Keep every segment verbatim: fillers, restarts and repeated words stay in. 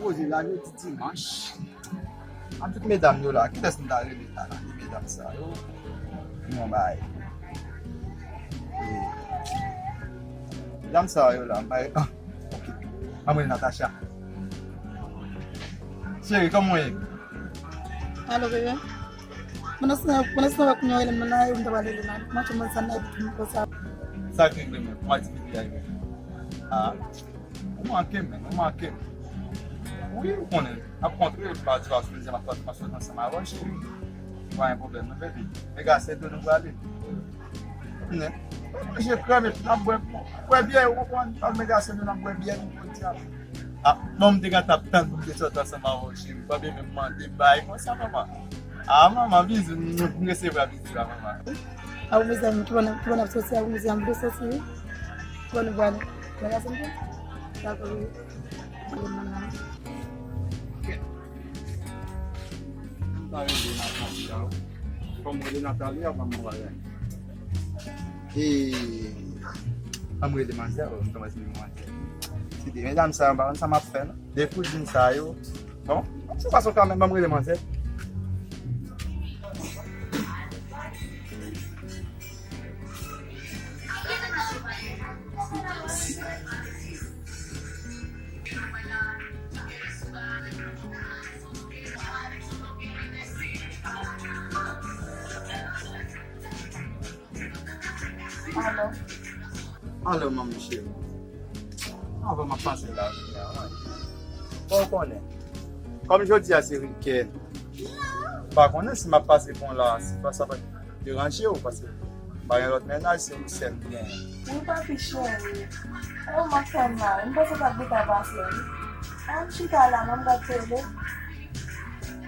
Poze la, jodi dimanch. Ak tout medam yo la, kilès m ta rele la, nan medam sa yo? Bon, bay. E, medam sa yo la, bay. Ah, ok. Anmwey Natacha. Cheri, kòman w ye? Alo, bebe. Pandan se tan, pandan se tan, wè kounye a w rele m nan la, e m ta pral rele nan. Manke mwen sa nan epi m konsa. Sa k regle mwen? Kòman ti pipi a ye? Ah. Ou manke m, men, ou manke m. Wi, ou konnen, n ap kontre, pa di pa sou mizè, m ap pase ansanm avè w, cheri. Pa gen pwoblèm, non, baby. Mega sèt nou prale. Konnen. Manje krèm, epi n ap bwè, bwè byè, ou konprann? Al mega sèt nou, n ap bwè byè, nou pran dyab. Ah, bon, m te gentan ap tann pou m te sòti ansanm avè w, cheri. Pa byen menm mande bay konsa, manman. Ah, manman, bizou, m resevwa bizou la, manman. A wi, mezanmi, ki bò n ap, ki bò n ap soti a wi, mezanmi, m vle soti wi. Ki bò nou prale? Nan kafe nou? Dakò, wi. Mezanmi. M ta rele Natalia, wi. Fò m rele Natalia, pa m bagay. E, fò m rele manzè, m tonbe sou nimewo manzè. Se de medam sa yo, m pa konn sa m ap fè, non. De kouzin sa yo. Bon, se fason kanmenm, ban m rele manzè. Alo. Alo, manmi cheri. Anvan m ap pase la, kounye a, wi. Bon, ou konnen. Kòm jodi a se wikenn, m pa konnen si m ap pase pon la, si pa sa pa deranje w, paske m pa gen lòt mennaj, se ou sèl m gen. Wi, papi cheri. Oh, m ap fè mal. M panse w t ap gentan pase, wi. Ann chita la, m ap gad tele.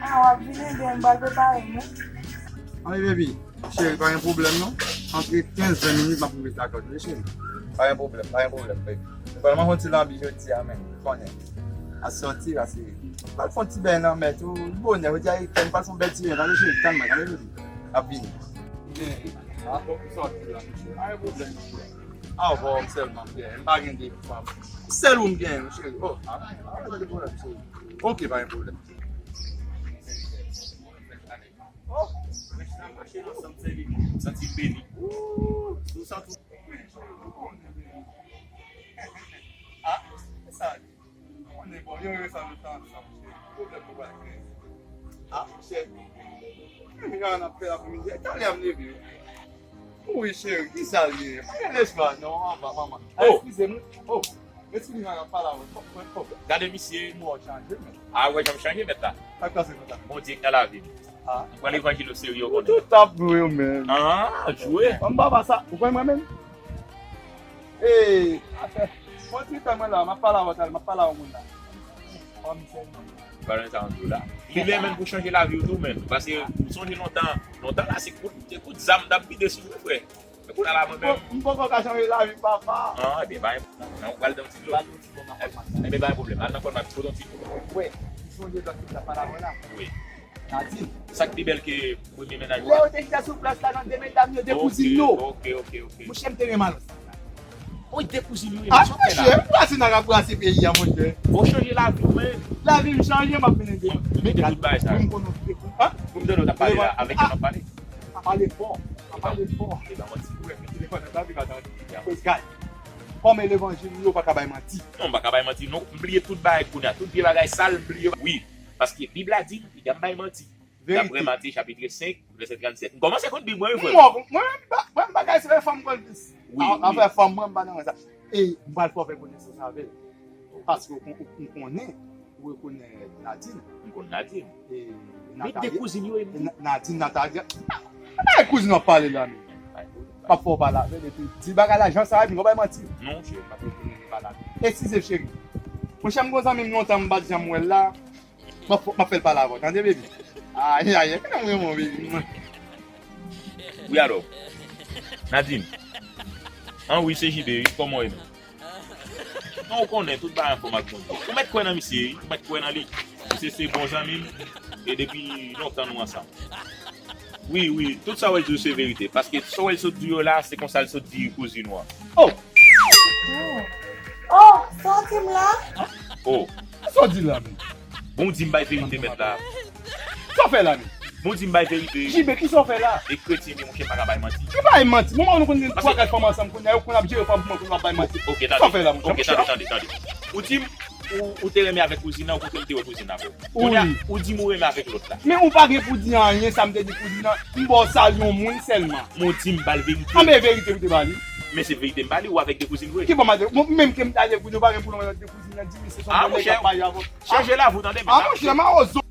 Ah, w ap vin ede m, m pral prepare m, wi. Ann, baby. Cheri, pa gen pwoblèm non. Antre kenz ven minit, m ap rive lakay ou, tande cheri. Pa gen pwoblèm, pa gen pwoblèm, baby. Nou pral manje yon ti lanbi jodi a menm, ou konnen. A sòti la, cheri. M pral fè yon ti bèy nan mè tou, bonè, jodi a wikenn, m pral fè yon bèl ti bèy, tande cheri, tann mwen, tande baby. M ap vini. Gen, a, fòk ou sòti la, mesye. Pa gen pwoblèm, mesye. A, bon, m sèlman m gen, m pa gen de fanm. Sèl ou m gen, cheri. Oh, a, pa gen de pwoblèm, cheri. Ok, pa gen pwoblèm. Oh, mèch la mache nan sanm sèvi. Santi m beni. Ooh, sou santi. Ah, sa di. Konnen bon, yo yo sa nou tan ansanm, cheri. Pwoblèm nou pral kreye. Ah, cheri. Yo an ap fè lapremidi. Talè a m leve. Wi, cheri, ki sa l ye? Pa gen lespwa, non, anba, manman. Oh! Eskize m. Oh, eskize m, ap pale avè w. Kòb, kòb, kòb. Gade misye. Mwen chanje, men. Ah, wè, jan m chanje, mèt la. Sa k pase konsa? Bondye k nan lavi m. Ah. M pran levanjil o serye, ou konnen. Tout ap jwe, men. Ah, jwe. Anba, pa sa. Ou konn mwen menm? Hey, atè. Bon, ti tan mwen la, m ap pale avè w talè, m ap pale avè w moun la. Fòm sèlman. Pale sa ann tou la. Li lè menm pou chanje lavi w tou menm. Paske ou sonje lontan, lontan la se kout, se kout zam t ap vide sou mwen, frè. Men kounye a la mwen menm. M poko ka chanje lavi, papa. Ah, ebyen, pa gen, non, ou pral dan ti dlo. Pral dan ti dlo nan kòl maten. Ebyen, pa gen pwoblèm. Al nan kòl maten, pote yon ti dlo. Wi, m sonje lòt ki t ap pale avè w la. Wi. Nadine. Sa k pi bèl ke premye mennaj ou a? Lè yo te chita sou plas la, nan de medam yo, de kouzin yo. Ok, ok, ok, ok. Monchè, m te renmen al. Oy, de kouzin yo, e misyon fè la. Ah, monchè, brase n ap brase peyi a, monchè. Bon, chanje lavi w, men. Lavi m chanje, m ap mennen de. Bon, m te tout bagay sa. Pou m konnen w te konnen. Hein? Pou m te konnen w t ap pale la, avèk ki m ap pale. Pa pale fò, pa pale fò. E pa manti. Ou wè, men telefòn nan, sa vin pa tande. Ya. Praise God. Kòm e levanjil, yo pa ka bay manti. Non, m pa ka bay manti, non. M bliye tout bagay kounye a. Tout vye bagay sal, m bliye. Wi, paske Bib la di, piga m bay manti. Verite. Daprè Matye chapit senk, vèsè trannsèt. M kòmanse konn Bib mwen, wi, frè. Mwen, mwen, mwen, mwen, bagay se fè fanm konn plis. Wi, a, wi. Afè fanm, mwen, m pa nan sa. E m pral fè w fè konesans avè l. Paske ou kon-, ou, ou konnen, ou rekonèt Nadine. M konn Nadine. E men de kouzin yo, e Na-, Nadine, Natalia. Ay, kouzin w ap pale la, men. M ap fè w pale avè l, epi di bagay la jan sa ye, vin w bay manti. Non, cheri, m ap retounen pale avè l. Eskize, cheri. Monchè, m gon zanmi m lontan, m pa t janm wè l la. M ap, m ap fè l pale avè w, tande, baby? Ay, ay, ay, kòman m renmen w, baby? Wi, alò. Nadine. An wi, se J B, wi, kòman w ye menm? Non, ou konnen, tout bagay anfòm ak Bondye. Ou mèt kwè nan misye, wi, ou mèt kwè nan li. Misye se bon zanmi m, e depi lontan nou ansanm. Wi, wi, tout sa w wè l di w se verite, paske sa w wè l sot di yo la, se konsa l sot di kouzin ou an. Oh! Oh, sa w di m la? Oh. Sa w di la menm? Bon, w di m bay verite, mèt la. Sa w fè la menm? Bon, w di m bay verite. Jibe, kisa w fè la? E kretyen, men monchè, m pa ka bay manti. Ki bay manti? Mwen, mwen, nou konn gen twa gad fanm ansanm kounye a, yo konn ap jere fanm pou mwen, konn ap bay manti. Ok, Sa w fè la, tande. monchè? Ok, tande, tande, tande. Ou di m, ou, ou te renmen avèk kouzin nan, ou kontre m te wè kouzin nan avè w. Wi. Kounye a, ou di m ou renmen avèk lòt la. Men ou pa gen pou di anyen, sa m te di kouzin nan, m ba w sa yon moun sèlman. Men w di m ba l verite. Anben verite m te ba li. Men se verite m ba li, ou avèk de kouzin vre. Ki bon maten, bon, menm ke m ta ale kouzin, ou pa gen pou nou de kouzin nan di m se son Ah, bon nèg monchè. K ap marye avè w. Chanje la, ou tande, mèt Ah, la. Monchè, mawozo.